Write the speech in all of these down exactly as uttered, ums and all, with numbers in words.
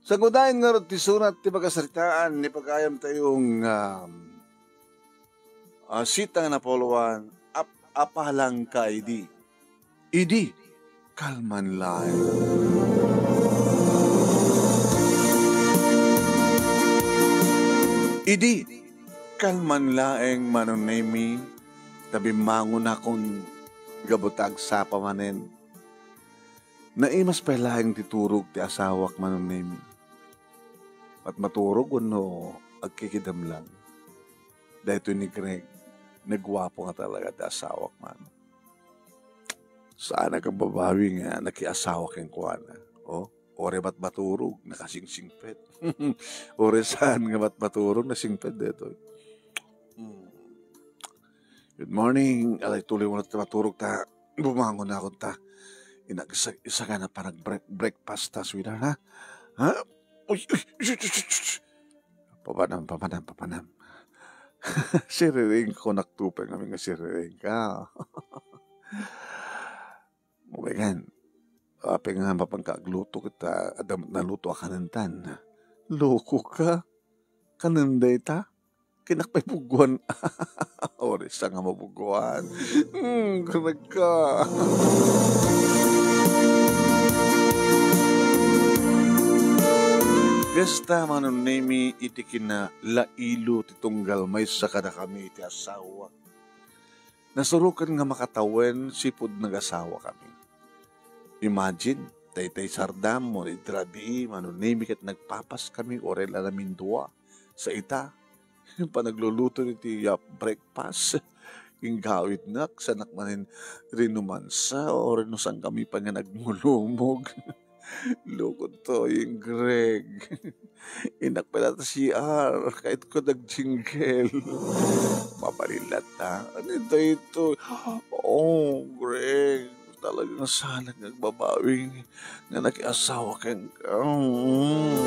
Sangudayen ngarud ti surat ti pakasaritaan ni pagayam tayo nga, ah, sita nga napauloan, ap-, apalangka idi. Idi, kalman laeng. Idi, kalman laeng, Manong Nemi, ta bimmangonakon gapu ta agsapa manen. Naimas pay laeng ti turog ti asawak, Manong Nemi. Mat maturog wenno agkikidamlag? Daytoy ni Greg, naguapo nga talaga ti asawak, Manong. Saan a kababawi nga nakiasawa kenkuana. Oh, ore mat maturog, nakasingsingpet. Ore saan nga mat maturog, nasingpet daytoy. Hmm. Good morning. Alay, tuloy mo na maturog ta. Bumangon na ako ta. Inag-, isa, isa ka na pa nag-break-, breakfast ta, sweetheart, ha? Ha? Uy, uy, uy, uy, uy, uy. Papanam, papanam, papanam. Siriring ko, naktupeng kami nga siriring ka. Uy, kan. Apay nga mapan ka agluto ket, ah, adda met naluto a kanentan. Loko ka? Kanen dayta? Kinak pay buguan. Ore sa nga mabuguan. Hmm, kunag ka. Kasta, Manong Nemi, iti kinalailo ti tunggal maysa kadakami iti asawa. Nasuroken nga makatawen sipud nagasawakami. Imagine, daytay sardam mo, idi rabii, Manong Nemi, ket nagpapas kami, uray la namindua. Sa ita, panagluluto iti, ah, breakfast. Inggawidnak, sanak manen rinumansa, uray no saan kami pay nga nagmulumog. Loko to, yen Greg. Innak pay latta C R, kayatko dagjinggel. Mabalin latta. Ano ito, ito? Oh, Greg. Talagang saan nga agbabawi nga nakiasawa kenka. Mm.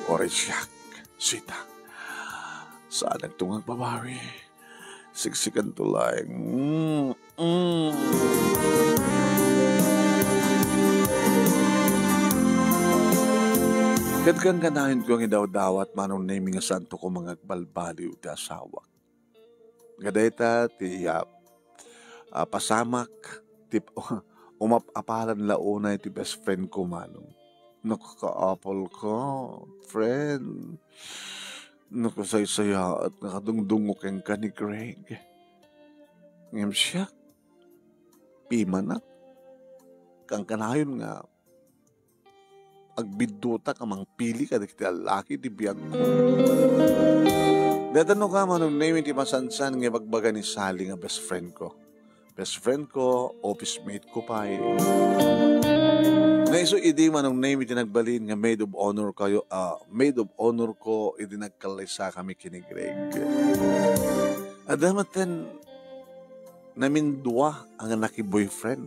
Oray siak, sita. Saan nga agbabawi. Siksikan to laeng. Mm, mm. Ket kankanayon ko nga idawdawat, Manong Nemi, nga saanto ko nga agbalbaliw ti asawak. Nga dayta ti, ah, ah, pasamak, ti umap-apalan la unay ti best friend ko, Manong. Nakakaapal ka, friend. Nakasaysayaat nga kadungdungngo kenka ni Greg. Ngem siak, pimanak. Kankanayon nga agbiddutak a mangpili kadagiti lallaki ti biagko. Dayta no ka, Manong Nemi, ti masansan nga ibagbaga ni Sally nga best friend ko. Best friend ko, office mate ko pay. Nga isu idi, Manong Nemi, ti nagbalin nga maid of honor kayo, ah, maid of honor ko idi nagkallaysa kami ken ni Greg. Adda metten namindua a nga naki-boyfriend.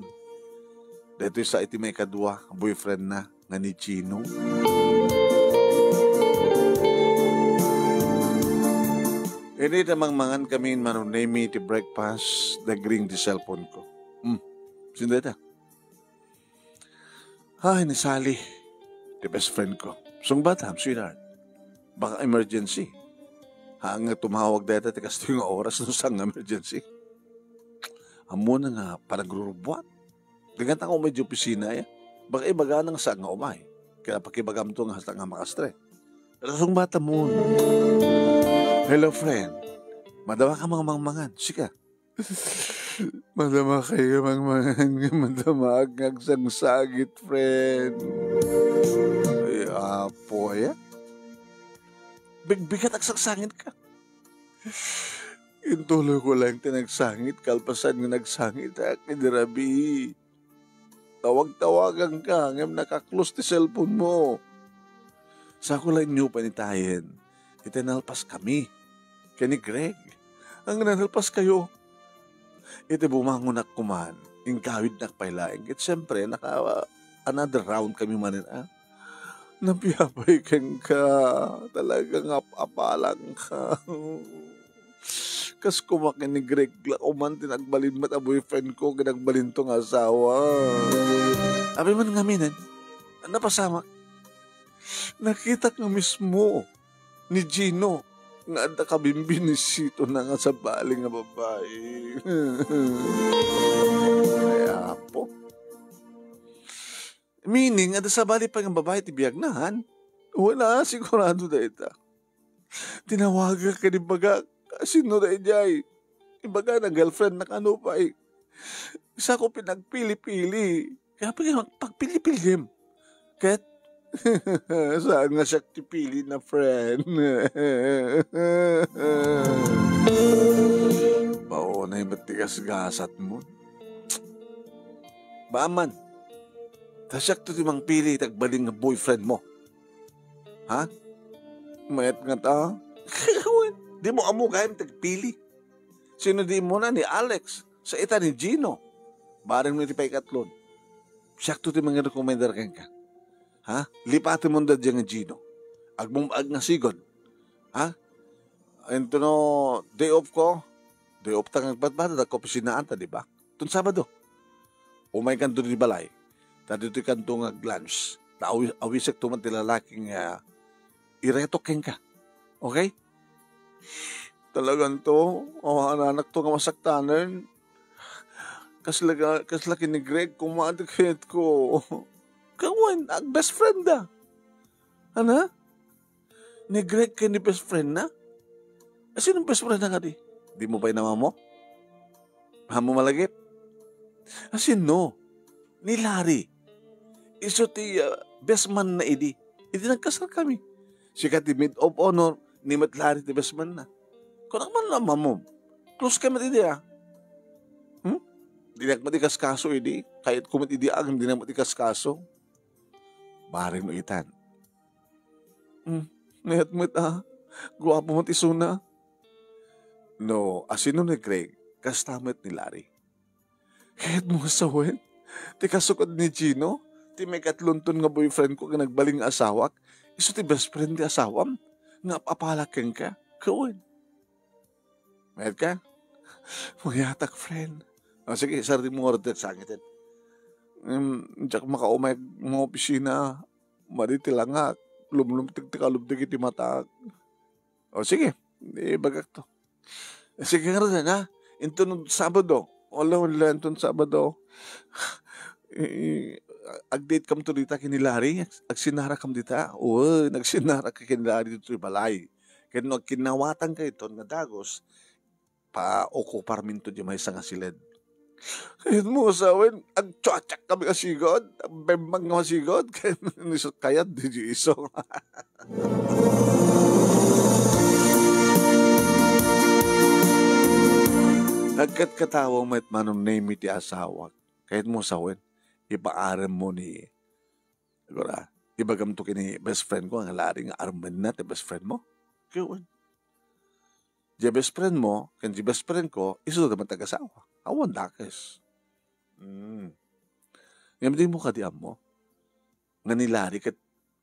Daytoy sa iti maikadua a boyfriend na nga ni Chino. Idi ta mangmangan kami, Manong Nemi, ti breakfast, nagring ti cellphone ko. Hmm. Sino dayta? Ay, ni Sally, ti best friend ko. Sungbatam, sweetheart. Baka emergency. Haan nga tumawag dayta ti kastoy nga oras no saan nga emergency. Ammona nga panagrurubbuat. Di nga ta umay di opisina, eh. Baka ibagana nga saan nga umay. Kaya pakibagamto nga hasta nga makastre. Pero sungbatam mo. Hello, friend. Madama ka mangmangmangan. Sika. Madama kayo mangmangan nga madama nga agsangsangit, friend. Ay, apo, aya? Bigbigat agsangsangit ka. Intuloy ko lang ti nagsangit, kalpasan nga nagsangit, ah, kidirabi. Tawag-tawagan ka, ngem naka-close ti cellphone mo. Sako la inyo panitayen, iti nalpas kami. Ken ni Greg, ang nanalpas kayo. Iti bumangonak kuman, ingkawidnak pay laeng. Ket siyempre, naka, another round kami manen, ah. Napiapay kenka, talagang ap-apalang ka. Kas kumakin ni Greg la, uman ti nagbalin met a boyfriend ko, ken nagbalinto nga asawa. Abi man ngamin, eh, napasamak. Nakitak nga mismo ni Gino nga adda kabimbinisitona nga sabali nga babai. Ay, apo. Meaning, adda sabali pay nga babai ti biagna, han? Wala, sigurado dayta. Tinawagak ken imbagak, "Sino daydiay?" Imbagana, "Girlfriend na kano pay." Isako pinagpili-pili. Kaya pag-, pagpili-piliem. Ket, saan nga siak ti pili na friend? Baonay met ti gasgasatmo. Baaman, ta siak to ti mangpili ti agbalin nga boyfriend mo. Ha? Mayat nga ta? Di mo ammo gayam ti agpili. Sino di mo na ni Alex? Sa ita ni Gino. Bareng no iti paikatlon. Siak to ti mangirekomendar kenka. Ha? Lipatem mo da diay nga Gino. Agmum-, ag nga sigod. Ha? Ento no, day off ko. Day off ta nga agpadpada, dakko opisina ata, di ba? Ton Sabado. Umay kanto di balay. Ta ditoy kanto nga lunch. Ta awi-, awisek to man ti lalaki nga iretok kenka. Okay? Talagan to, awan anak to nga masaktanen. Kasla, kasla ken ni Greg, kumadi kayat ko. Kawan, ag best friend da. Ana? Ni Greg ken ni best friend na? Asino best friend na kadi? Di mo pay namammo? Haan mo malagip? Asino? Ni Larry. Isu ti, ah, best man na idi. Idi nagkasar kami. Sika ti maid of honor, ni met Larry ti best man na. Kunak man namammo. Close kami idi, ah. Hmm? Dinak met ikaskaso idi. Kayat ko met idi, agim dinak met ikaskaso. Bareng no itan. Hmm, mayat met, ah. Guapo met isuna. No, asino ni Greg, kasta met ni Larry. Kayat mo nga sawen? Ti kasukod ni Gino, ti maikatlonton nga boyfriend ko nga nagbalin nga asawak, isu ti best friend ti asawam, nga apapalak kenka. Kawen. Mayat ka? Mayatak, friend. O, sige, sardeng mo nga rod ti sangiten. Em, diak makaumay nga opisina. Madi ti langak. Lumlumtig ti kalubdeg iti matak. O, sige. Di bagak to. Sige nga rod, ha? Inton Sabado. Wala, wala, inton Sabado. I-, i-, ag-date kam to dita ken ni Larry? Ag-, agsinara kam dita? Wen, agsinara ka ken ni Larry ditoy balay. Ken no agkinnawatan kayo ton nga dagus, paokuparminto di maysa nga siled. Ket mo sawen, agtsuatsuak kami nga sigud, agbembang nga sigud, ken ni isu kayat di, di isu. Nagkatkatawa met Manong Nemy ti asawak. Ket mo sawen, ipaarem mo ni, agora, ibagam to ken ni best friend ko, nga Larry nga armen na ti best friend mo. Kawen. Diay best friend mo, ken diay best friend ko, isuda met agasawa. Awan dakes. Mm. Ngem di mo kadi ammo nga ni Larry ket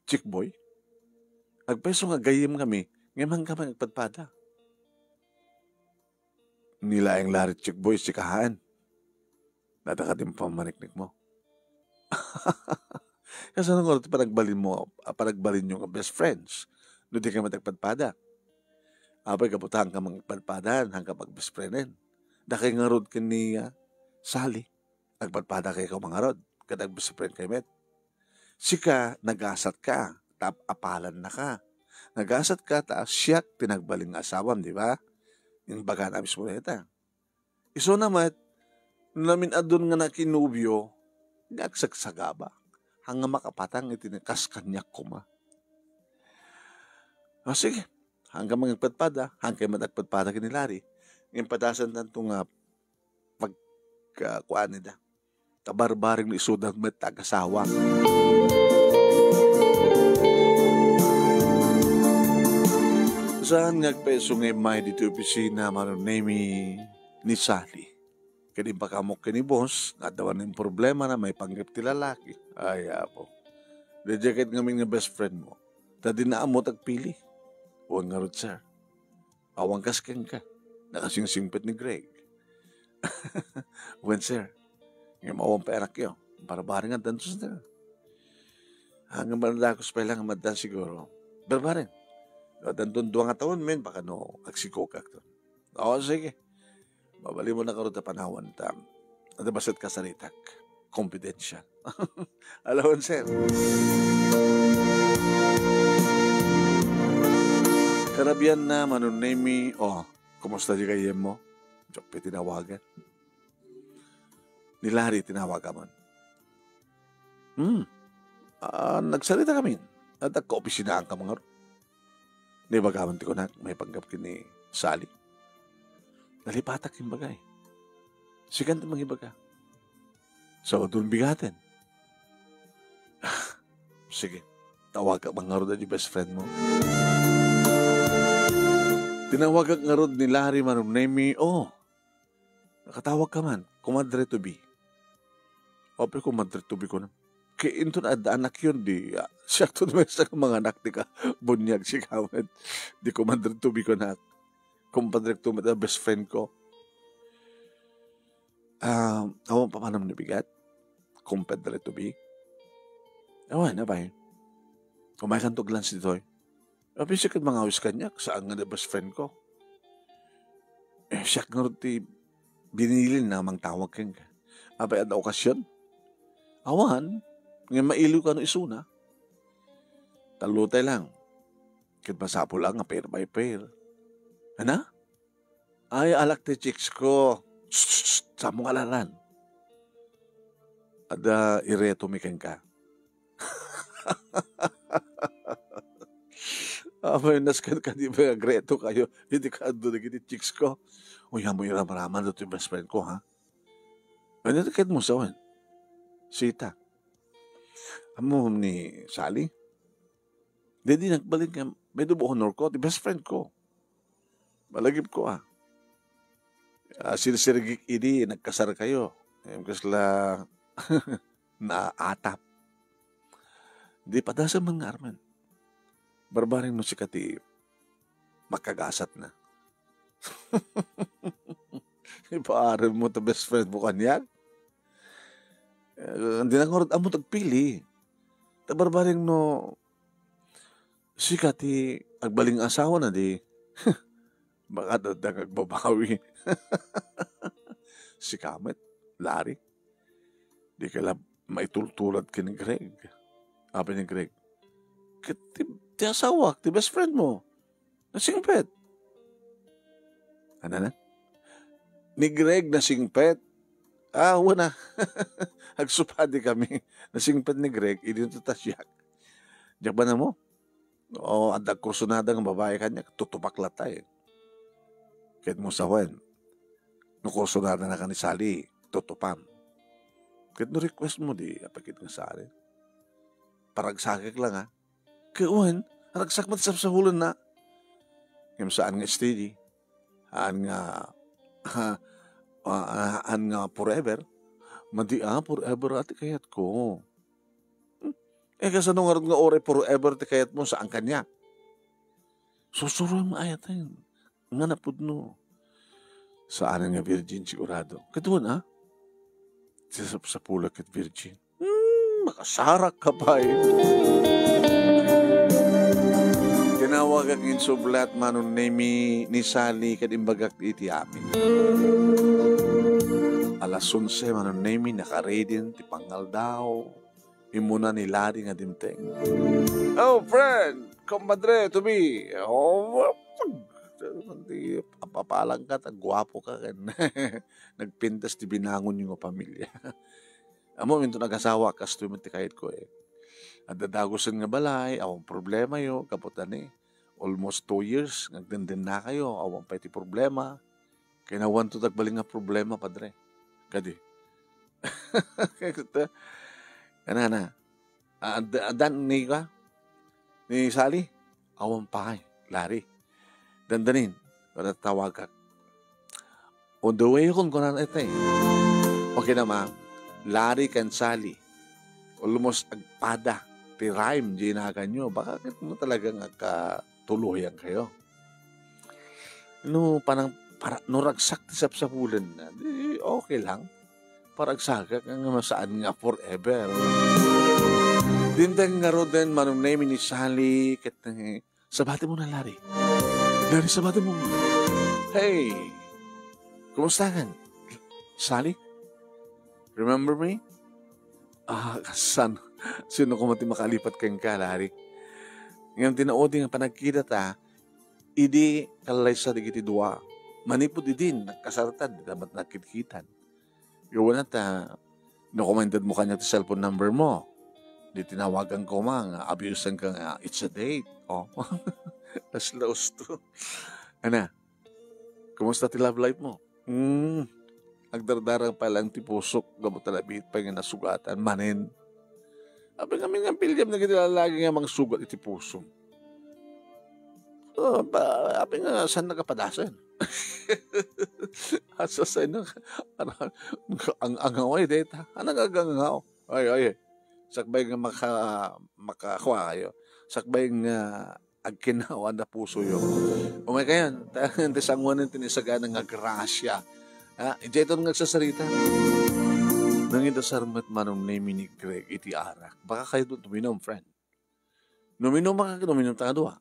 chick boy? Agpayso nga gayyem kami, ngem hangka man agpadpada. Ni laeng Larry chick boy, sika haan. Data kadi pammaniknik mo. Kasano nga ti panagbalin mo, ah, panagbalin nyo nga best friends? No di kayo matagpadpada. Apay, kabutangan ka mangpadpadan, hangka pag-best frienden. Dakay ngarud ken ni, ah, Sally. Agpadpada kayo ka mangarud, ket ag-best friend kayo met. Sika, nagasat ka, ta apalan na ka. Nagasat ka, ta siak ti nagbalin nga asawam, di ba? Imbaga na mismo na ita. Isuna met, no namin-adun nga nakinubio, nga agsagsagaba. Hangga makapatang iti kas kaniak koma. O, sige. Hangga mangagpadpada, hangga met agpadpada ken ni Larry. Ngem padasan tanto nga pagka-, kuan ida. Ta barbareng no isuda met agasawa. Saan nga agpayso nga immay ditoy opisina, Manong Nemy, ni Sally? Ket impakamok ken ni boss, nga adda manen problema na maipanggep ti lalaki. Ay, apo. Daydiay ket ngamin nga best friend mo. Ta di na ammo ti agpili. Wen ngarud, sir. Awan kas kenka. Nakasingsingpet ni Greg. Wen, sir. Ngem awan pay anakyo. Barbareng addanto, sir. Ang madakos pay lang maddan siguro. Barbareng. Addan dua nga tawen, men, baka no, agsigogak to. Oo, sige. Mabalinmo na ngarud a panawanta. Adda bassit kasaritak. Confidential. Alawan, sir. Karabian na, Manong Nemi. Oh, kumusta di kayem mo? Joke, tinawagan. Ni Larry, tinawag ka man. Hmm. Ah, nagsarita kami. At nagkaopisinaan ka man ngarud. Naibaga man ti kunak, maipanggap ken ni Sally. Nalipatak, imbagay. Sikan ti mangibaga. Sa udon bigaten. Sige, tawagak man ngarud daydi best friend mo. Tinawagak ngarud ni Larry, Manong Nemi. Oh, nakatawag ka man, kumadre to be. Apay, kumadre to be ko na. Kay inton adda anakyon, di, ah, siak to met sa manganak, di ka, bunyag, sika met. Di kumadre to be ko na. Kumpadre to met a best friend ko. Ah, awan pa manam nabigat? Kumpadre to be? Awan, apay. Umaykanto ag-lunch ditoy. Apay, siak ket mangawis kaniak, saan nga di best friend ko. Eh, siak ngarud ti binilin na mangtawag kenka. Apay, adda okasyon? Awan, ngem mailiw kano isuna. Tallo tay lang. Ket masapul a nga pair by pair. Ana? Ay, alak ti chicks ko. Shh, shh, shh, samo nga lalan. Adda ireto mi kenka. Apay, nasken kadi ba agreto kayo? Hindi ka adu dagiti chicks ko. Uy, amo iramraman dito yung best friend ko, ha? Ano ti ket mo sawen? Sita. Amo ni Sally? Daydi nagbalin nga, may double honor ko, ti best friend ko. Malagip ko, ah. Ah, sirsirgik idi nagkasar kayo. Em, kasla naatap. Di padasem man nga armen. Barbareng no sika ti makagasat na. Ipaarem mo ta best friend mo kaniak? Eh, di na ngarud ammo tagpili. Ta barbareng no sika ti agbaling asawa na di. Baka dadang agbabawi. Sika met, Larry. Di ka la maitultulad ken ni Greg. Apay ni Greg, ket ti, ti asawak, ti best friend mo, nasingpet. Ano na? Ni Greg nasingpet. Ah, wala. Agsupadi kami. Nasingpet ni Greg, idinto ta siak. Diak ba na mo? O, adda kursunada nga babae kaniak, tutupak latta. Ket mo sawen, no kursunada na ka ni Sally, tutupam. Ket no request mo, di apay ket nga Sally. Paragsakek lang, ha? Ket wen, ragsak met sapsapulen na. Ngem saan nga steady. Haan nga, ha, ah, haan nga forever. Madi a, forever a ti kayatko. Hmm. Eh, kasano ngarud nga uray forever ti kayatmo, saan kaniak? Susuroem nga ayaten. Nga napudno. Saan nga virgin sigurado. Ket wen, ah? Sisapsapulak ket virgin. Hmm, makasarak ka pay. Tinawagak nga insublat, Manong Nemi, ni Sally, ket imbagak iti amin. Alas onse, Manong Nemi, nakaredin ti pangaldaw. Immuna ni Larry nga dimteng. Oh, friend, compadre, to be. Oh, di, apapalang ka, ta guapo ka, ken nagpintas ti binangon yo nga pamilya. Ammo, minto nagasawa, kastoy met ti kayatko, eh. Adda dagusen nga balay, awan problema yo, gapu ta ni, almost two years nga agdendennakayo, awan pay ti problema. Kinawanto ti agbalin nga problema, padre. Kadi. Kanana, ah, adda, addan ni ka? Ni Sally? Awan pay, Larry. Dandanin, wala tawagak. On the way kon kunana iti. Okay na, ma'am. Larry ken Sally. Almost agpada ti rhyme di inaganyo. Baka ket mo talagang agkatuluyan kayo. No, panang, para, no ragsak ti sapsapulen na, di okay lang. Paragsakak nga saan nga forever. Dimteng ngaruden, Manong Nemi, ni Sally, ket, eh, sabati mo na, Larry. Larry, sabati mo. Hey! Kumusta kan? Sally? Remember me? Ah, kasan? Sino koma ti makalipat kenka, Larry? Ngem ti naudi nga panagkita ta, idi kallaysa dagiti dua. Manipud idin, nagkasarta, di ta met nagkitkitan. Gapu na ta, no koma intedmo kaniak ti cellphone number mo, di tinawagan ko ma nga abiusan ka nga it's a date. Oh. As laos to. Ana, kumusta ti love life mo? Hmm, agdardarang pa lang ti pusok, gapu ta nabiit pay nga nasugatan. Manen. Apay ngamin nga pilem dagiti lalaki nga mangsugat iti pusom. Oh, ba, apay nga saan nagapadasan? Asa sa ino? Ano, ang, ang away data. Ano nga ang aw? Ay, ay. Sakbay nga maka-, makakuha kayo. Sakbay nga agkinawan na puso yo. Umay kayon, ta-, ti sanguanen ti naisagana nga grasya. Ha? Idiay ton nga agsasarita. Nangidasar met Manong Nemi ni Greg iti arak. Baka kayo tuminom, friend. Numinom ka, numinom ta nga dua.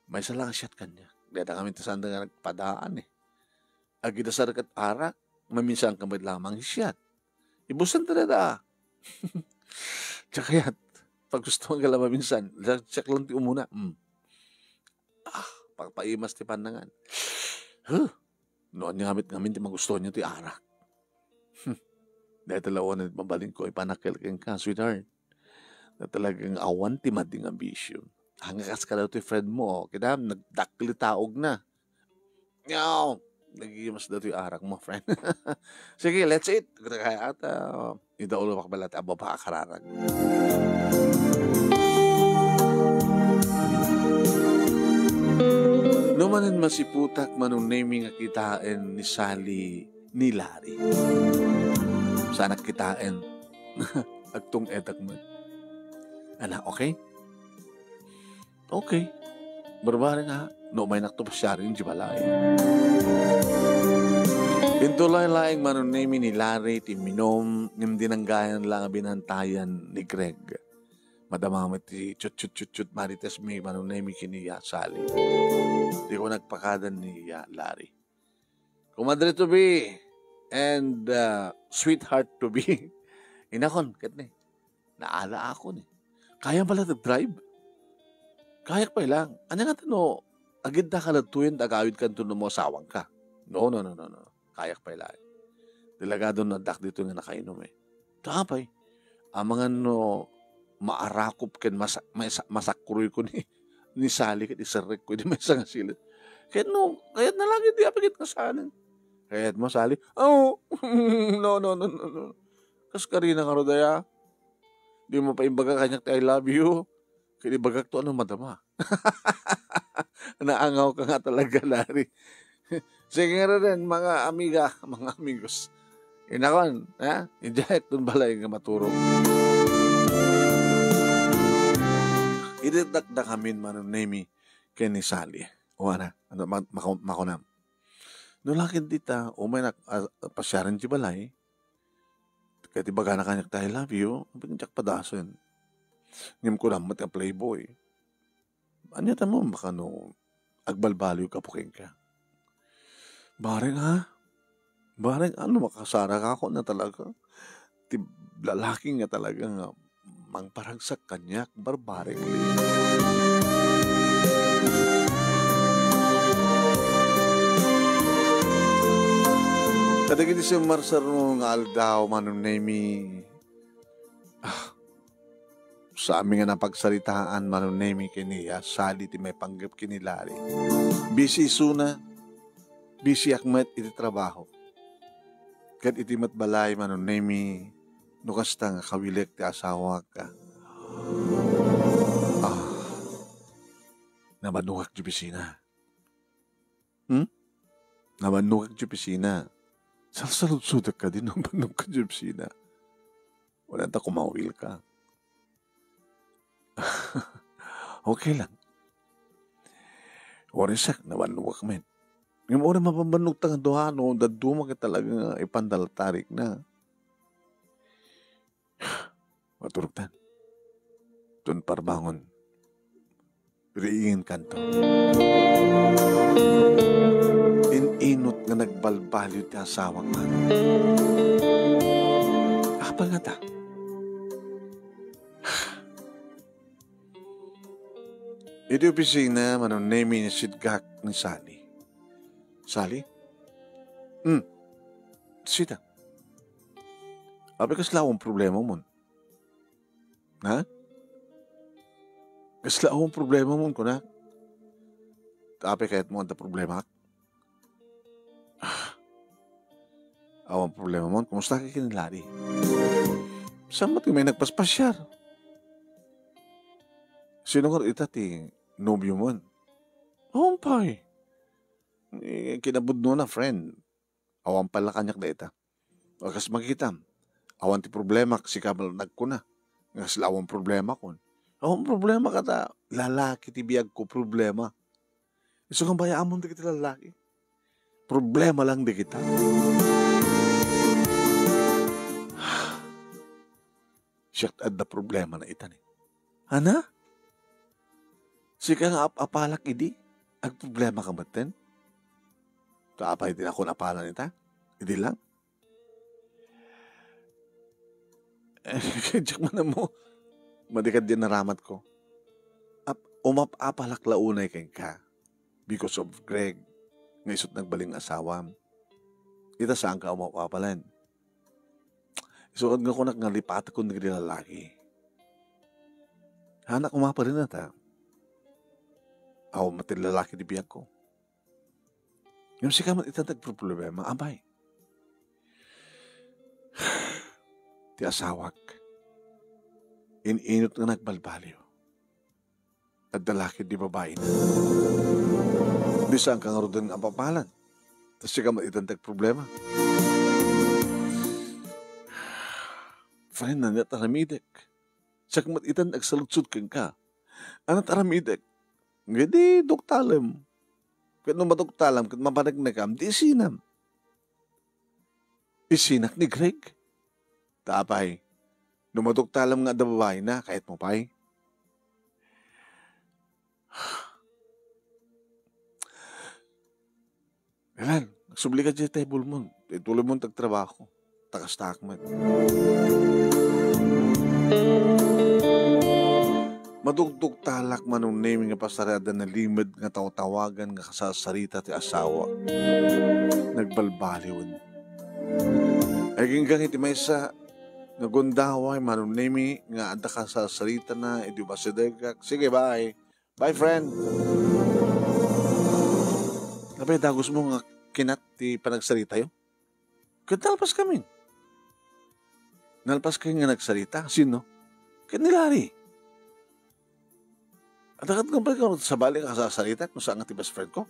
Maysa lang a shot kanya. Deta kami ti sanda nga nagpadaan eh. Agidasar ket arak, maminsan ka met lamang siat. Ibusan ta dada. Siak kayat. Pag gusto nga la maminsan, siak lang ti umuna. Hmm. Ah, pagpaimas ti pannangan. Huh. No, ania met ngamin ti magustuhan nyo ti arak. Hmm. Dahil talaga na mabalin ko, ipanakil kenka, sweetheart. Na talagang awan ti madi nga bisyo. Anga kas kada ti friend mo, oh. Kita, nagdakkel taog na. Yaw! Nagimas datoy arak mo, friend. Sige, let's eat. Kaya ata, idaulo pa bala ti ababa a kararag. No manen masiputak, Manong Nemi, nga kitaen ni Sally ni Larry. Saanak kitaen. Agtung-etak met. Ana, okay? Okay. Barbareng a, no, umaynakto pasiaren idiay balay. Intulay laeng Manong Nemi ni Larry ti imminom, ngem di nanggayan la nga binantayan ni Greg. Madama met ti chut, chut, chut, chut, marites mi Manong Nemi ken ni Sally. Di ko nagpakadan ni Larry. Kumadre to be and, uh, sweetheart to be. Inakon, ket ni, naala ako ni. Kaya pala nag-drive? Kayak pay lang. Anya nga no, agidda ka ladtuyen, agawid ka no asawang ka. No, no, no, no, no. Kayak pay lang. Delegado na dak dito nga nakainom eh. Ta apay, amangan no maarakop ken masa-, masa-, masakroy ko ni, ni Sally ket iserrek ko di maysa nga siled. Ket no, kayat na lagi di apay ket nga saan. Kayat mo, Sally? Oh, no, no, no, no, no. Kas karina ka, Rodaya. Di mo pa imbaga kaniak ti I love you. Ket ibagak to ano madama. Naangaw ka nga talaga, Larry. Sige nga rin, mga amiga, mga amigos. Inakon, ha? Idiay ton balay nga maturog. Idi dakdak amin Manong Nemi ken ni Sally. O ana, ano, ma-, mako-, makunam. No lakin dita, umay nak-, ah, pasiaren ti balay. Ket ibagana kaniak ti I love you, apay diak padasen. Ngem kunam met nga playboy. Ania ta mo, baka no, agbalbaliw ka po kenka. Bareng, ha? Bareng, ano, makasarak ako na talaga? Ti lalaki nga talaga nga mangparagsak kaniak, barbareng. Kadagiti summarsarno nga aldaw, Manong Nemi. Ah, sa amin nga napagsaritaan, Manong Nemi, ken ni Sally ti maipanggep ken ni Larry. Busy isuna, busy ak met iti trabaho. Ket iti met balay, Manong Nemi, no kasta nga kawilek ti asawak, ah, ah, nabannogak ti opisina. Hmm? Nabannogak ti opisina. Salsaludsodak kadi no nabannogak ti opisina. Wala ta kumawil ka. Okay lang. Warisak, nabannogak met. Ngem uray mapabannog ta nga duha, no, dadduma ket talaga nga ipandaltarik na. Maturog tan. Don Parbangon, riingenkanto. In-inut nga nagbalbaliw ti asawak man. Apay ngata? Iti opisina, Manong Nemi, insidgak ni Sally. Sally? Hmm. Sita. Apay kasla awan problemamon? Ha? Kasla awan problemamon, kunak. Ta apay kayatmo adda problemaak? Ah. Awan problemamon. Kumusta ka ken ni Larry? Saan met nga may nagpaspasiar? Sino nga ita ti nobiomon? Awan pay. Eh, kinapudnona, friend. Awan pay la kaniak dayta. O, kas makitam, awan ti problema, sika met nagkuna nga kasla awan problemakon. Awan problema kada lalaki ti biagko, problema. Isu nga bayaamon dagiti lalaki. Problema lang dagita. Siak adda problemana ita ni. Ana? Sika nga ap-apalak idi? Agproblemaka metten? Ta apay ti nakon apalan ita? Idi lang? Diak man ammo. Madi kadi naramatko. Ap-, umap-apalak la unay kenka because of Greg nga isut nagbalin nga asawam. Ita saanka umap-apalen. Isu nga kunak nga lipatekon dagiti lalaki. Anak, umaparen ta. Awan met ti lalaki ti biagko. Ngem sika met ita ti agproblema, apay. Ti asawak, in-inut nga nagbalbaliw. Adda la ketdi babaina. Di saanka ngaruden nga apapalan. Ta sika met ita ti agproblema. Friend, ania ti aramidek? Siak met ita ti agsaludsod kenka. Ania ti aramidek? Ngem idi duktalem. Ket no maduktalam ket mapaneknekam, di isinam. Isinak ni Greg? Ta apay, no maduktalam nga adda babaina, kayatmo pay? Alan, nagsubli ka diay table mo. Ituloy mo ti agtrabaho. Ta kastaak met. Madugdugtalak, Manong Nemi, nga pasar adda nalimed nga tawtawagan nga kasarsarita ti asawa. Nagbalbaliwen. Aginggang iti maysa nga gundaway, Manong Nemi, nga adda kasarsaritana idi umasidegak. Sige, bye. Bye, friend. Apay, dagusmo nga kinat ti panagsaritayo? Ket nalpaskamin. Nalpaskamin nga nagsarita. Sino? Ket ni Larry. Adda ket nagbalin nga sabali nga kasasarita no saan nga ti best friend ko?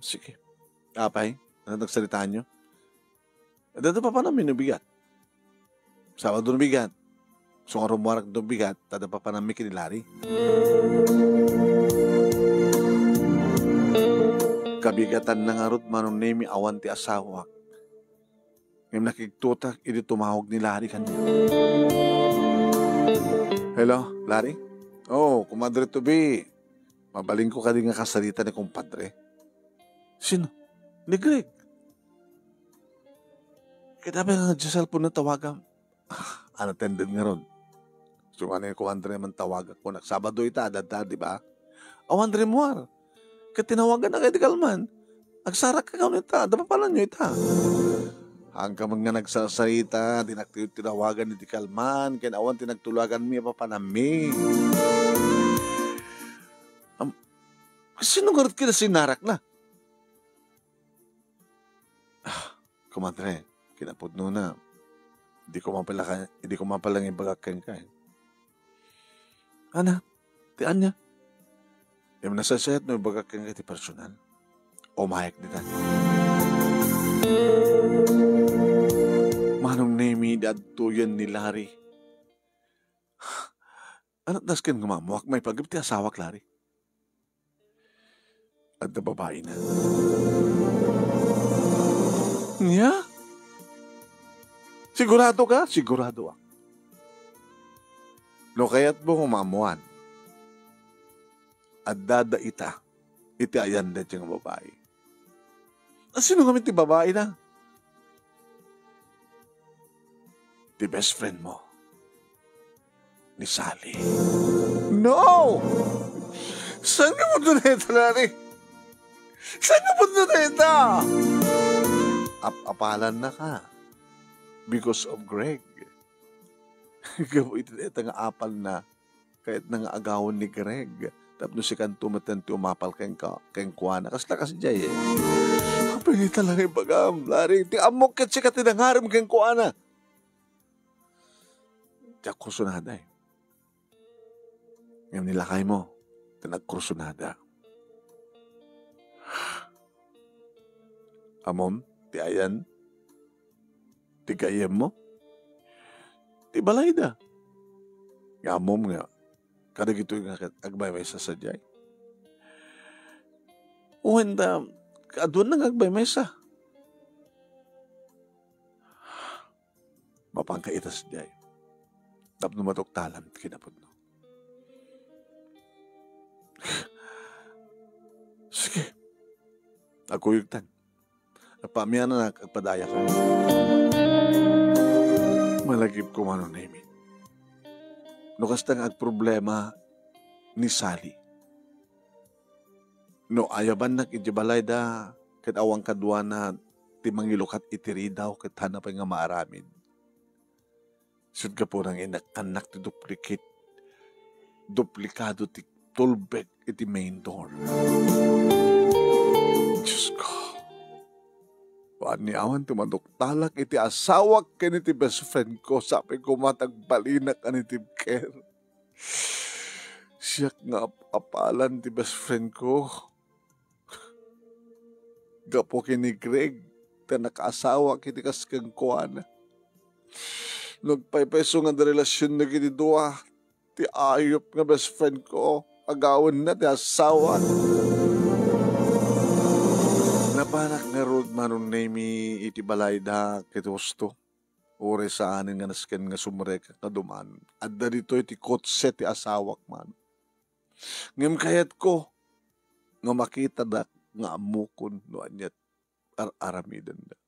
Sige. Apay, ania ti nagsaritaanyo? Adda papanammi no bigat. Sabado no bigat. Isu nga rummuarak no bigat, ta adda papanammi ken ni Larry. Kabigatanna ngarud, Manong Nemi, awan ti asawak. Ngem nakigtotak idi tumawag ni Larry kaniak. Hello, Larry? Oh, Kumadre Toby. Mabalinko kadi nga kasarita ni kumpadre? Sino? Ni Greg. Ket apay nga diay cellphone-na tawagam? Ah, unattended ngarud. Isu nga ni Kumadre man tawagak, kunak, Sabado ita, adda, di ba? Awan rimmuar. Ket tinawagan na kadi kalman. Agsarak ka kano ita, adda papananyo ita. Haanka man nga nagsasarita, dinak ti tinawagan ni di kalman, ken awan ti nagtulaganmi a papanammi. Am, sino ngarud kadi sinarak na? Ah, kumadre, kinapudnona, idi ko man pala ka-, idi ko man pala nga ibagak kenka, eh. Ana, ti ania? Ngem nasaysayat no ibagak kenka ti personal. Umayek ditan. Manong Nemi, di adtoyen ni Larry. Ania ti dasken nga maammoak, maipaggep ti asawak, Larry? Adda babaina. Nia? Sigurado ka? Sigurado ak. No kayatmo nga maammuan, addada ita iti ayan daytoy nga babai. Asino ngamin ti babai na? Ti best friend mo, ni Sally. No! Saan nga punto na ita, Larry? Saan nga punto na ita? Ap-apalan na ka because of Greg. Gapu iti dayta nga apal na, kayatna nga agawen ni Greg. Tapno sikanto metten ti umapal kenka, kenkuana. Kasla kasdiay, eh. Apay nga ita lang ibagam, Larry. Ti ammok ket sika ti nangarem kenkuana. Ti agkursunada, eh. Ngem ni lakaymo, ti nagkursunada. Ammom, ti ayan, ti gayyemmo, ti balayda. Nga ammom nga, kadagitoy nga ket agmaymaysa sadiay. Wen ta, kaaduanna nga agmaymaysa. Mapanka ita sadiay. Tapno matuktalam ti kinapudno. Sige. Agkuyogtan. Agpaamiananak, agpadayaka. Malagipko, Manong Nemi. No kasta nga agproblema ni Sally. No ayabannak iti balayda, ket awan kaduana ti mangilukat iti ridaw, ket haanna pay nga maaramid. Sut gapuna nga inakkannak ti duplicate, duplikado ti tulbek iti main door. Diyos ko. Wen ni awan ti maduktalak iti asawak ken iti best friend ko, sapay koma ta agbalinak a native care. Siak nga ap-apalan ti best friend ko. Gapu ken ni Greg, ta nakaasawak iti kas kenkuana. No agpaypayso nga adda relasion dagiti dua, ti ayup nga best friend ko, agawenna ti asawak. Napanak ngarud, Manong Nemi, iti balayda ket husto. Uray saanen nga nasken nga sumrekak nga duman. Adda ditoy ti kotse ti asawak man. Ngem kayatko nga makitadak nga ammokon no ania ti ar-aramidenda.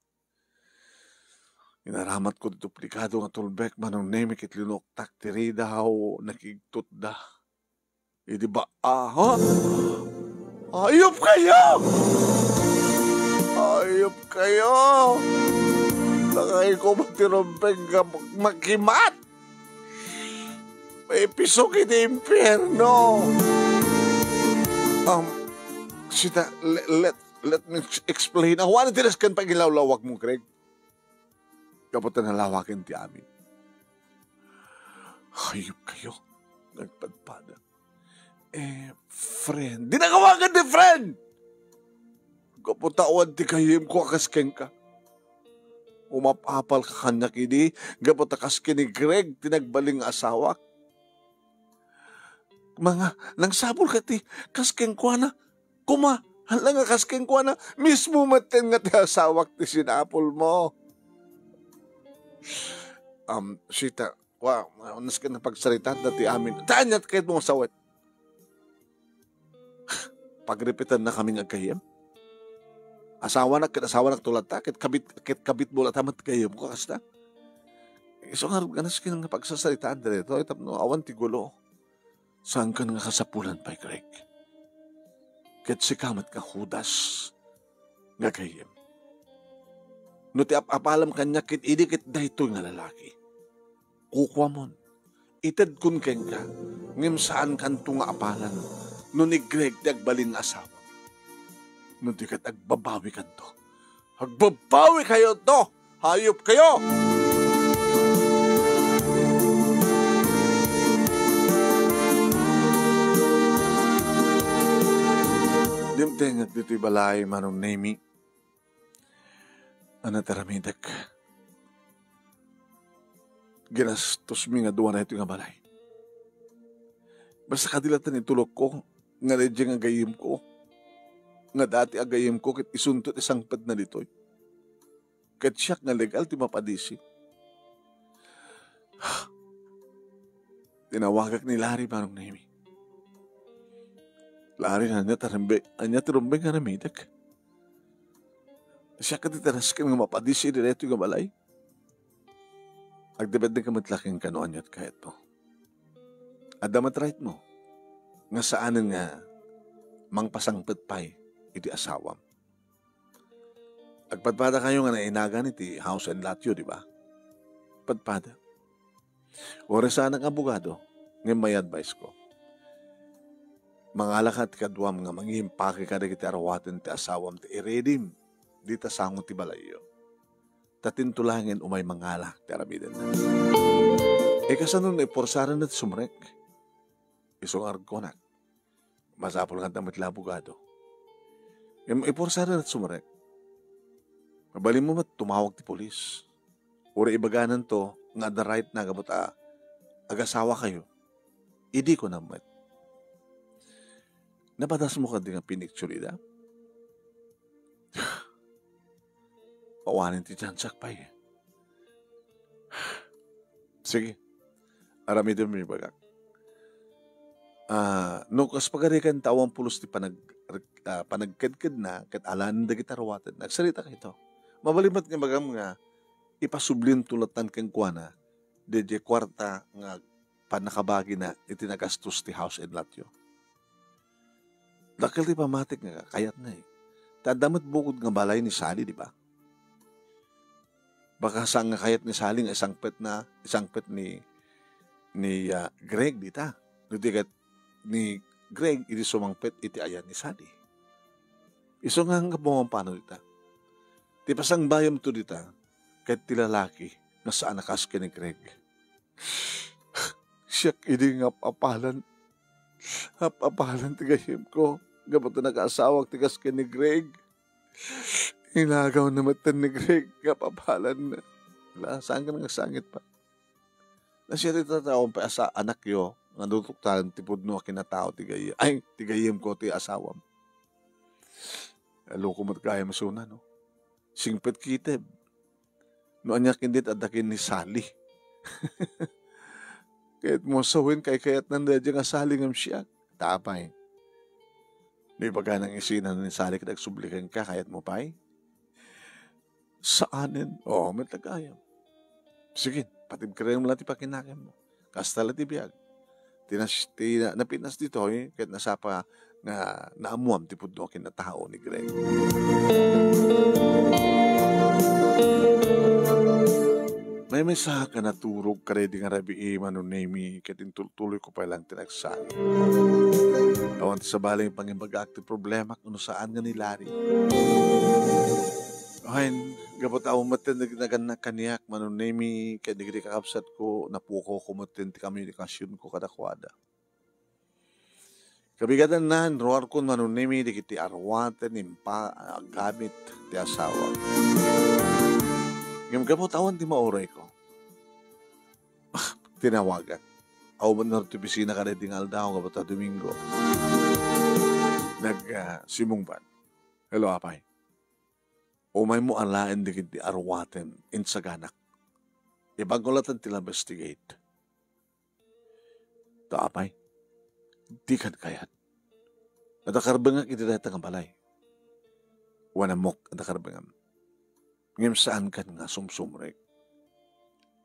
Inaramatko ti duplikado nga tulbek, Manong Nemi, ket linuktak ti ridaw, nakigtutda. Idi ba, ah, ha? Ayup kayo! Ayup kayo! Nakay ko ti rumbeng nga makimat! May pisok iti impyerno! Um, sita, le-, let, let me ex-, explain. Awan ti nasken pagilawlawag mo, Greg. Gapu ta nalawaken ti amin. Hayop kayo. Nagpadpada. Eh, friend. Di nakawagan ti friend! Gapu ta awan ti gayyem ko a kas kenka. Umap-apal ka kaniak idi, gapu ta kas ken ni Greg ti nagbalin nga asawak. Mga, nangsabol ka ti kas kenkuana. Kuma, hala nga kas kenkuana, mismo metten nga ti asawak ti sinapol mo. Um, sita, wa, nasken nga pagsaritaan dati amin. Ania ti kayatmo nga sawet? Pagrepetanna kami nga aggayyem? Asawanak ket asawanak to latta, ket kabit, ket kabitmo latta met gayyemko kasta. Isu ngarud nga nasken nga pagsasaritaan daytoy tapno awan ti gulo. Saankan nga kasapulan pay, Greg. Ket sika met nga Judas nga gayyem. No ti ap-apalam kaniak ket idi ket daytoy nga lalaki. Kukuamon, itedkon kenka, ngem saankanto nga apalan no ni Greg ti agbalin nga asawa. No di ket agbabawikanto. Agbabawi kayo to! Hayop kayo! Dimtengek ditoy balay, Manong Nemi. Ania ti aramidek? Ginastosmi nga dua daytoy nga balay. Basta kadi latta ni tulokko, nga daydiay nga gayyemko, nga dati a gayyemko ket isunto ti sangpetna ditoy. Ket siak nga legal ti mapadisi. Tinawagak ni Larry, Manong Nemi. Larry, ania ti rumbe-, ania ti rumbeng nga aramidek? Siak ti tarasken nga mapadis iti daytoy nga balay? Agdepende ka met la kenka no aniat kayatmo. Adda met right mo nga saanen nga mangpasangpet pay iti asawam. Agpadpada kayo nga nainagan iti house and lot yo, di ba? Padpada. Uray saanak nga abogado, ngem may advice ko. Mangalaka ti kaduam nga mangimpake kadagiti arwaten ti asawam ti iridim dita sango ti balayyo. Ta tinto laengen umay mangala ti aramiden. E, kasano no iporsaren ti sumrek? Isu nga aragkonak. Masapul nga adda met la abogado. Ngem iporsaren ti sumrek. Mabalinmo met tumawag ti pulis. Uray ibagananto nga adda right na gapu ta agasawa kayo. Idi ko na met. Napadasmo kadi nga pinicture ida? Awanen ti tiansak pay. Sige. Aramidem ibagak. Ah, no kas pagarikan ta awan pulos ti panag-, ah, panagkedkedna ket alaen dagiti arwaten, nagsarita kayto. Mabalin met nga ibagam nga ipasublinto lattan kenkuana daydiay kuarta nga pannakabagina iti nagastos ti house and lot yo. Dakkel ti pammatik nga kayatna, eh. Ta adda met bukod nga balay ni Sally, di ba? Baka saan nga kayat ni Sally nga isangpetna, isangpet ni, ni, ah, Greg dita. No di ket ni Greg, idi sumangpet iti ayan ni Sally. Isu nga anggapo nga mampano dita. Ti pasangbayamto dita, ket ti lalaki nga saan a kas ken ni Greg. Siak idi nga ap-apalan. Ap-apalan ti gayyemko. Gapu ta nakaasawak ti kas ken ni Greg. Inagawna metten ni Greg nga ap-apalanna. Ala, saan ka nga sangit pa? Nasiat ita ta awan pay asa-, anakyo nga duduktalen ti pudno a kinatao ti gayyem. Ay, ti gayyemko ti asawam. Loko met gayam isuna, no? Singpet kitib. No ania ketdi ti adda ken ni Sally. Kayatmo sawen, kaykayatnan daydiay nga Sally ngem siak. Ta apay? No ibagana nga isina ni Sally ket agsubli kenka, kayatmo pay? Saanen. Oo, met la gayam. Sige, patibkerem la ti pakinakemmo. Kasta la ti biag. Ti nas-, ti na-, napinas ditoy, ket nasapa nga naammuam ti pudno a kinatao ni Greg. Maymaysaak a naturog kadaydi nga rabii, Mano Nemi, ket intultuloyko pay lang ti nagsangit. Awan ti sabali nga pangimbagaak ti problemak no saan nga ni Larry. Wen, gapu ta awan metten nagnagannak kaniak, Mano Nemi, ken dagiti kakabsatko, napukawko metten ti komunikasionko kadakuada. Kabigatanna, inruarkon, Mano Nemi, dagiti arwaten impa-, a gamit ti asawa. Ngem gapu ta awan ti maurayko, tinawagak. Awan met ngarud ti opisina kadaydi nga aldaw, gapu ta Domingo. Nag, ah, simungbat. Hello, apay. Umaymo alaen dagiti arwatem insaganak. Ibagko latta ti investigate. Ta apay, dikan kayat. Adda karbengak iti dayta nga balay. Wen, ammok, adda karbengam. Ngem saankan nga sumsumrek.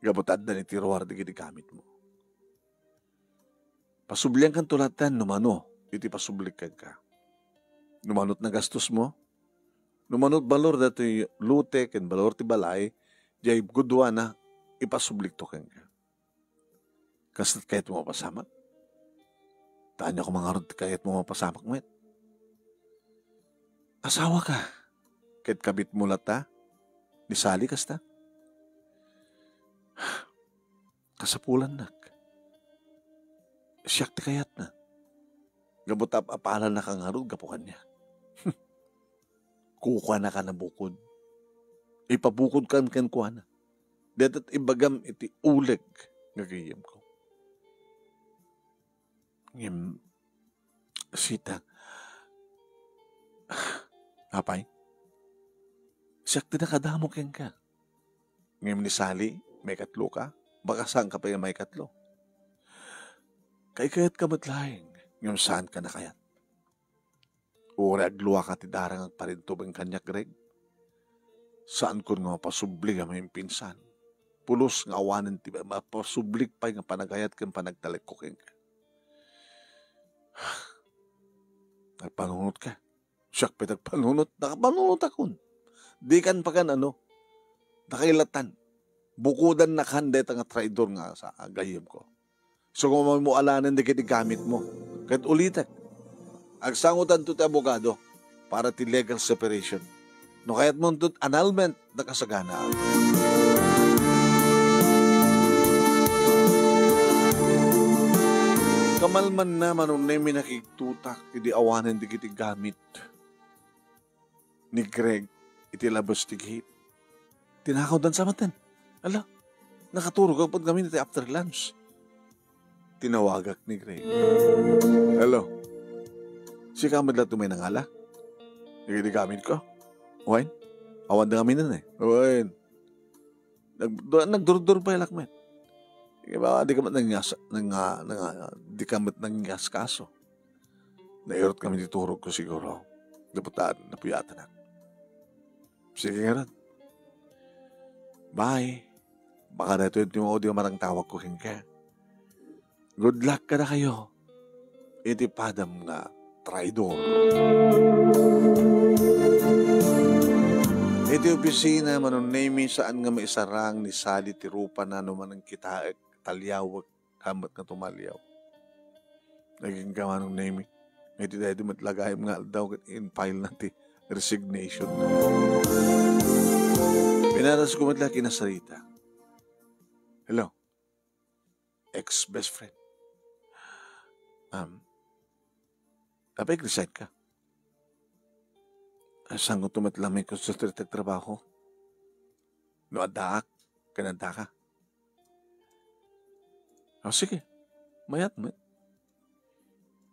Gapu ta addan iti ruar dagiti gamitmo. Pasubliankanto latta no mano iti pasublik kenka. No mano ti nagastosmo, no mano ti balor datoy lote ken balor ti balay, diay guduana, ipasublikto kenka. Kasta ti kayatmo mapasamak? Ta ania koma ngarud ti kayatmo mapasamak met? Asawaka, ket kabitmo latta ni Sally kasta? Kasapulannak. Siak ti kayatna. Gapu ta ap-apalannaka ngarud gapu kaniak. Kukuanaka nabukod. Ipabukodkan kenkuana. Dayta ti ibagam iti uleg nga gayyemko. Ngem, sita, apay, siak ti nakadamo kenka. Ngem ni Sally, maikatlo ka, baka saan ka pay a maikatlo. Kaykayat ka met laeng, ngem saan ka nakayat. Uray agluaka ti darang agparintubeng kaniak, Greg. Saankon nga mapasubli nga maimpinsan. Pulos nga awanen ti mapasublik pay nga panagayat ken panagtalekko kenka. Nagpanunot ka. Siak pay nagpanunot. Nakapanunotakon. Dikan pagan ano. Nakailatan. Bukodannakan dayta nga traidor nga sa gayyemko. So, kung mo alanen dagiti gamitmo. Ket ulitek, agsangotanto ti abogado para ti legal separation. No kayatmonto annulment, nakasagana. Kamalmanna, Manong Nemi, nakigtutak idi awanen dagiti gamit ni Greg iti labas ti gate. Tinakawdan sa maten. Ala, nakaturog agpag ngamin iti after lunch. Tinawagak ni Greg. Hello. Sika met laeng ti umay nangala? Dagiti gamitko? Wen? Awan da ngamin eh. Wen? Nag-, nagdurdurbaylak met. Di ba, di ka met nangyas-, nang-, nang-, di ka met nangaskaso. Nairut kami ti turogko siguro. Dapat napuyatanak. Sige ngarud. Bye. Baka daytoy ti maudi a marangtawagko kenka. Good luck kadakayo iti padam nga traidor. Iti opisina, Manong Nemi, saan nga maisarang ni Sally ti rupana no manang kitaek, taliawek, haan met nga tumaliaw. Nagingga, Manong Nemi. Iti daydi met lagayem nga aldaw ket in-file na ti resignation. Pinarasko met la kina Sarita. Hello. Ex-best friend. Um, apay, resign ka? Ay, sangko to met la may concentrate trabaho. No addaak, ken adda ka. O, sige. Mayat met.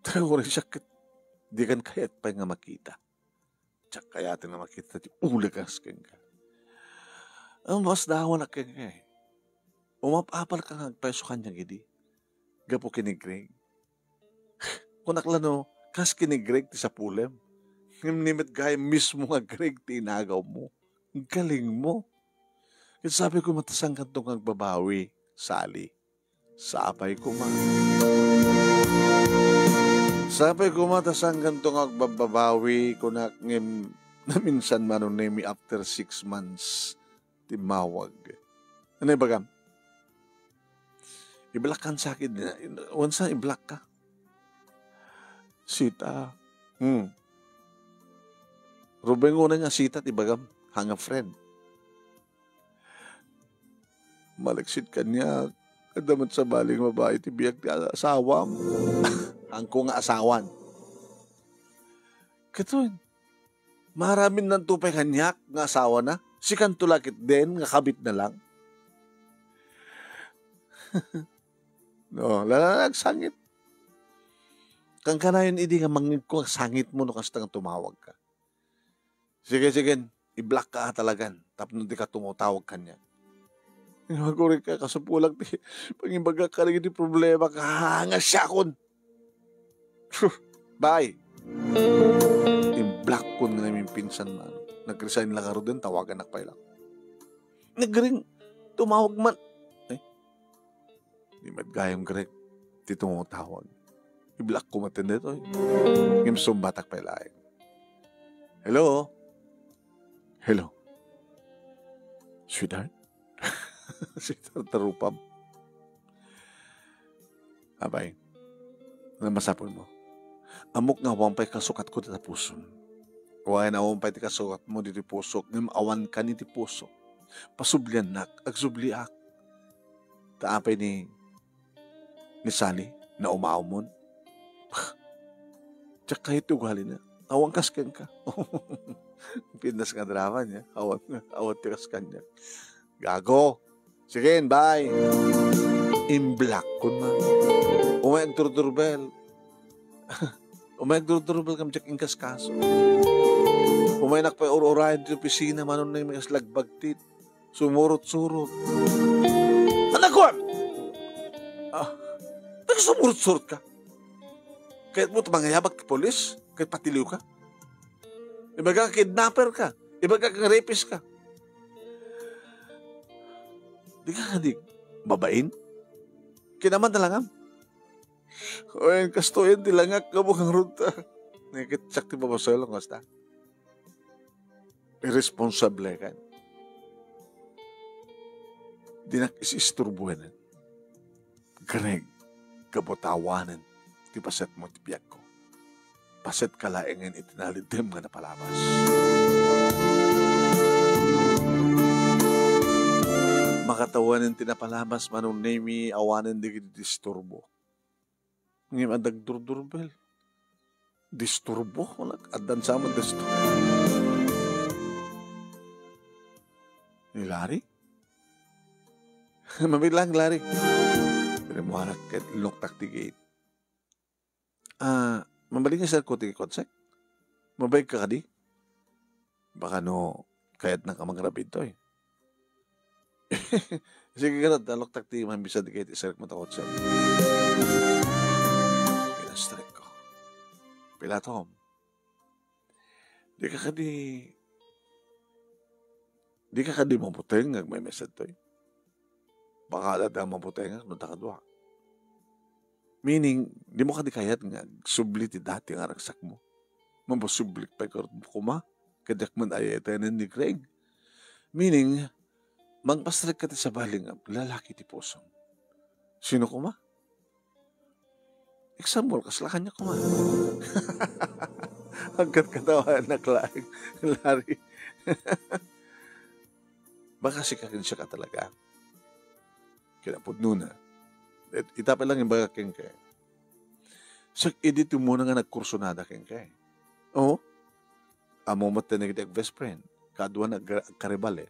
Tayo ko rin siya ket di kan kayat pay nga makita. Diak kayat nga makita ti uleg kas kenka. Ang mas dawan a kenka eh. Umap-apal ka nga agpayso kaniak idi. Gapu ken ni Greg. Kunak la no, kas ken ni Greg ti sapulem. Ngem ni met gayam mismo nga Greg ti inagaw mo. Galing mo. Ket sabi ko, matasangan to nga agbabawi, Sally. Sapay koma. Sapay koma ta sangganto nga agbabawi, kunak ngem naminsan, Manong Nemi, after six months, timmawag. Ano ibagam? I-block kan sakit na. Wansa i-block ka? Sita. Hmm. Rubeng una nga sita, ti bagam. Hang a friend. Malaksid kaniak, adda met sabali nga babai ti biag ti asawam. Angko nga asawan. Katon, maaramin nanto pay kaniak nga asawana? Sikanto la ketdin nga kabit na lang. No, lala nagsangit. Kankanayon idi nga mangngegko nga sangit mo no kasta nga tumawag ka. Sige, sige, i-block ka talagan tapno di ka tumutawag kaniak. Magurit ka, kasapulak ti pangibagak kadagiti problema ka, nga siakon. Bye. I-block ko nga namin pinsan man. Nag-resign lang ngaruden, tawagan ak pay lang. Nagring, tumawag man. Ay, di met gayam, Greg, ti tumutawag. I-block ko met daytoy. Ngem sumbatak pay laeng. Hello? Hello? Sweetheart? Sweetheart, tarupam. Apay, ano masapul mo? Ammok nga awan pay kasukatko ti tapusom. Wen, awan pay ti kasukatmo ditoy pusok, ngem awan kani ti pusok. Pasubliannak, agsubliak. Ta apay ni, ni Sally, naumawmon? Diak kayat ti ugalina. Awan kas kenka. Pintas nga drama niya. Awan, awan ti kas kaniak. Gago. Sige, bye. I-block ko man. Umay agturturbel. Umay agturturbel kam diak inkaskaso. Umay nak pay ur-urayan ti opisina, Manong Nemi, kas lagbagtit. Sumurot-surot. Anak ko! Ah, Sumurot-surot ka. Kayatmo ti mangayabak ti pulis, ket patiliw ka. Ibaga nga kidnapper ka. Ibaga nga rapist ka. Di ka kadi babain? Kinaman na langam. Wen, kastoyen ti langak, kabukang rudta. Nakit siak ti babasol, kasta. Irresponsable ka. Dinak is-isturbuan. Greg, kabutawanen ti paset mo ti biagko. Paset ka laengen iti nalitem nga napalabas. Makatawanen ti napalabas, Manong Nemi, awanen dagiti disturbo. Ngem adda agdurdurbel. Disturbo, kunak, addan sa man disturbo. Ni Larry? Mabilang, Larry. Rimmuarak ket linuktak ti gate. Ah, mabalin nga serko ti kotse? Mabayag ka kadi? Baka no, kayatnak a mangrabe ditoy. Sige, garad, taloktak ti mambisad ket iserek mo ta kotse. Pinastrek ko. Pila, Tom? Di ka kadi, di ka kadi mabuteng nga agmay-message toy? Baka adda mabutengak no dakadua. Meaning, di mo kadi kayat nga agsubli ti dati nga ragsak mo? Mapasublik pay garud mo koma, ket diak man ay-ayatenen ni Greg. Meaning, mangpastrek ka ti sabali nga lalaki ti pusom. Sino koma? Example, kasla kaniak koma. Agkatkatawanak laeng, Larry. Baka sika ken siak a talaga. Kinapudnona. Et-, ita pay lang imbagak kenka. Siak idi ti umuna nga nagkursunada kenka. Oo. Ammo met ti nagiti best friend. Kaduana agka-, agkaribal, eh.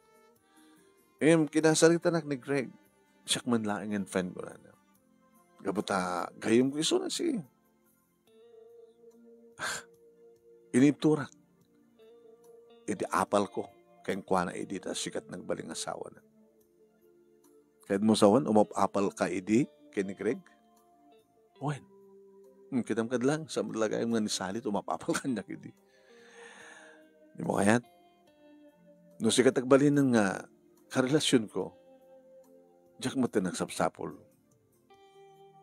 Em, kinasaritanak ni Greg. Siak man laeng in friend ko na. Gapu ta, gayyem ko isuna, sige. Inibturak iti apal ko kenkuana idi ta sikat nagbalingasawana. Kayatmo sawen, umap-apal ka idi ken ni Greg? Wen. Hmm, kitam kad lang, sa lagayem nga ni Sally, umap-apal kaniak idi. Di mo kayat? No sikat agbalinen nga karelasyon ko, diak met ti nagsapsapul.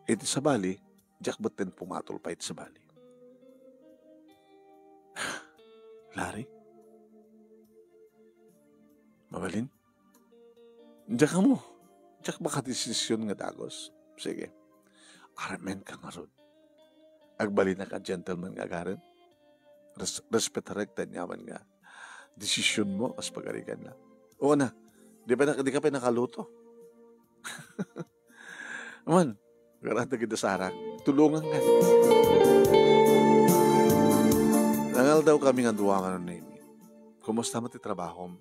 Iti sabali, diak met ti pumatol pay iti sabali. Larry? Mabalin? Diak ammo. Diak makadesisyon nga dagus. Sige. Aramenka ngarud. Agbalinak a gentleman nga agaran. Res-, respetarek ti aniaman nga desisyon mo kas pagarigan na. O na, di pa nak-, di ka pa nakaluto. Man, garanta kita, Sarah. Tulungan ka. Nangaldaw kami nga dua nga ni Nemi. Kumusta mo ti trabahom?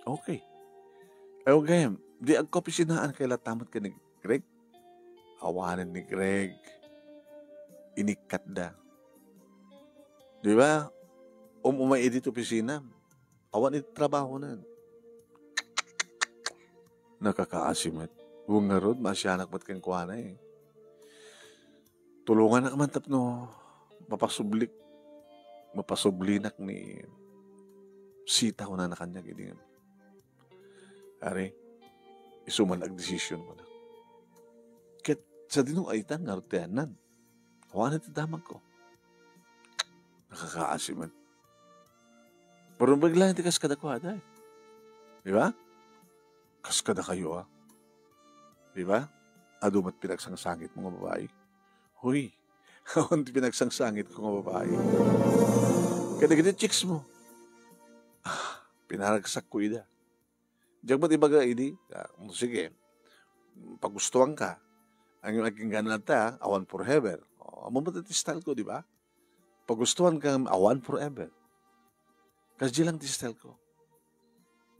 Okay. Eh, okay. Di agkaopisinaan kay latta met ken ni Greg? Awanen ni Greg. Inikkatda. Di ba? Um-, umay idi ti opisina. Awan iti trabaho na. Nakakaasi met. Wen ngarud, maasianak met kenkuana eh. Tulunganak man tapno mapasublik, mapasublinak ni Sita, kunana kaniak idi. Ari, isu man agdesisyon ko na. Ket sadino aytan ngarud ti ayanna? Awan ti damagko. Nakakaasi met. Pero naglain ti kas kadakuada, eh. Di ba? Kas kadakayo, ah. Di ba? Adu met pinagsangsangit mo nga babae. Huy, awan ti pinagsangsangit ko nga babae. Kadagiti chicks mo. Ah, pinaragsak ko ida. Diak met ibaga idi, ah, sige, pagustuhan ka. Ang iyong aking ganat ta, awan forever. O, amo met ti style ko, di ba? Pagustuhan ka, awan forever. Kasdi lang ti style ko.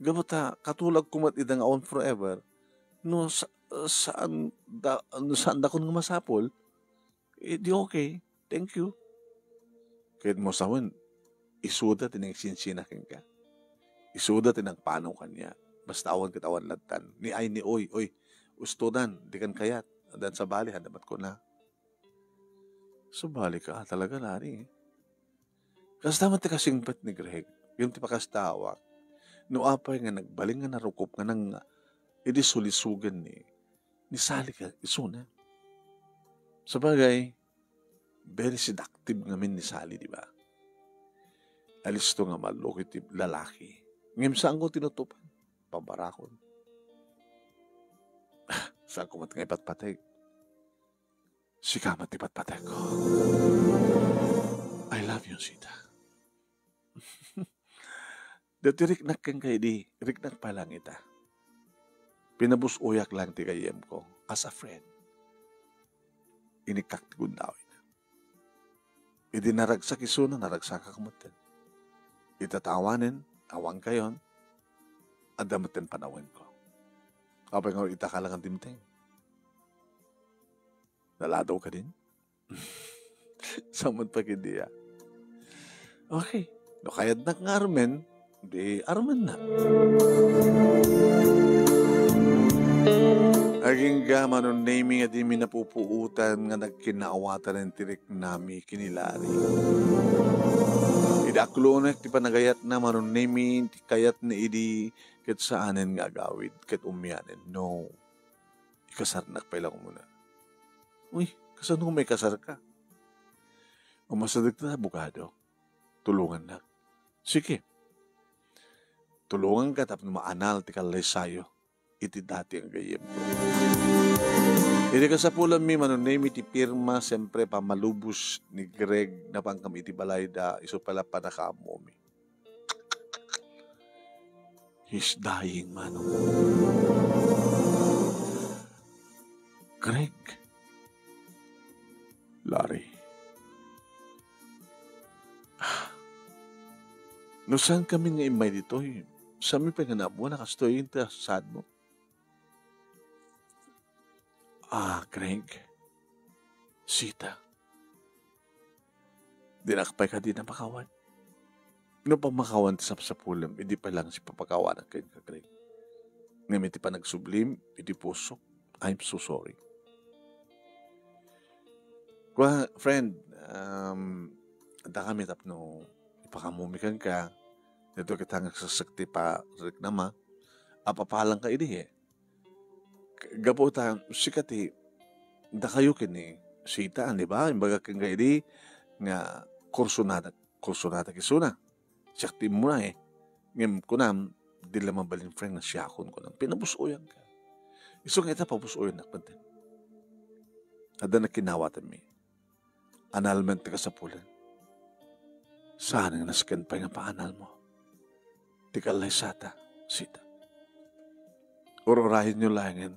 Gapu ta, katulagko met ida nga awan forever, no sa-, saan da-, no saandakon nga masapul, eh, di okay. Thank you. Ket mo sawen, isuda ti nangsinsina kenka. Isuda ti nagpanaw kaniak. Basta awan ket awan lattan. Ni ay ni oy, oy, ustodan, dikan kayat. Addan sabali, handa met kuna. Sabali ka talaga, Larry. Kasta met ti kasingpet ni Greg, ngem ti pakastawak, no apay nga nagbalin nga narukop nga nang idi sulisogen ni, ni Sally ka isuna. Sabagay, very seductive ngamin ni Sally, di ba? Alisto nga malluki ti lalaki. Ngem saanko tinutupan. Pabarakon. Saanko met nga ipatpateg. Sika met ti patpategko. I love you, Sita. Dati riknak kenka idi, riknak pa lang ita. Pinabus-oyak lang ti gayyemko as a friend. Inikkak ti gundawayna. Idi naragsak isuna, naragsakak metten. Ita ta awanen, awan kayon, adda metten panawenko. Apay nga ita ka lang a dimteng. Naladaw ka din? Saman pa kidi, ah. Okay. No kayatnak nga armen, di armennak. Agingga, Manong Nemy, nga dimi napupuotan nga nagkinaawatan ti riknami ken ni Larry. Idi aklonek ti panagayatna, Manong Nemy, ti kayatna idi ket saanen nga agawid ket umianen. No. Ikasarnak pay lang umuna. Uy, kasano nga maikasarka? Umasidegta ti abogado. Tulongannak. Sige. Tulonganka tapno maanal ti kallaysayo iti dati nga gayyemko. Iti kasapulanmi, Manong Nemy, ti pirma, siyempre, pammalubos ni Greg, napankami iti balayda, isu pay la pannakaammomi. He's dying, Manong. Greg. Larry. No saan kami nga immay ditoy, sami pay nga nabuan a kastoy inta sadmo. Ah, Greg. Sita. Dinak pay kadi napakawan. No pamakawan ti sapsapulem, idi pay lang sipapakawanak kenka, Greg. Ngem iti panagsublim, iti pusok, I'm so sorry. Kwa, friend, um, adda kami tapno ipakaammomi kenka, daytoy ket nga agseksek ti pariknama, apapalanka idi, eh. Gapu ta, sika ti, dakayo ken ni Sita, di ba? Imbagak kenka idi nga kursonadak, kursonadak isuna. Siak ti immuna, eh. Ngem kunam, di la mabalin, friend, nga siakon, kunam. Pinabus-oyanka. Isu nga ita, pabus-oyannak metten. Adda nakinawatanmi. Anal met ti kasapulan. Saan nga nasken pay nga paanalmo ti kallaysata, Sita. Ur-urayenyo laengen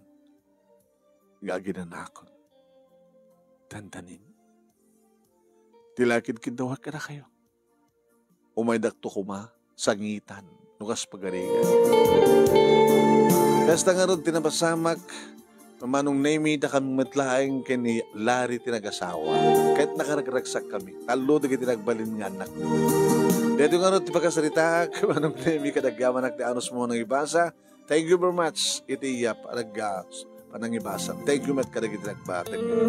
nga aginanakon. Dandanin. Ti lakid kiddawak kadakayo. Umaydakto koma, sangitan, no kas pagarigan. Kasta ngarud ti napasamak, Manong Nemy, dakami met laeng ken ni Larry ti nagasawa. Ket nakaragragsak kami. Tallo dagiti nagbalin nga annak. Daytoy ngarud ti pakasaritaak, Manong Nemy, kadagyaman ti anusmo nga ibasa. Thank you very much iti iyap a nagga-, panangibasa. Thank you met kadagiti nagpa-, thank you.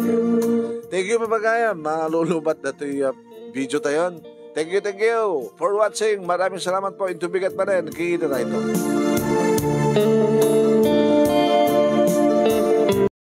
Thank you, papagayam. Malulubat datoy, ah, video tayon. Thank you, thank you for watching. Maraming salamat po. Into bigat pa rin. Kita tayo.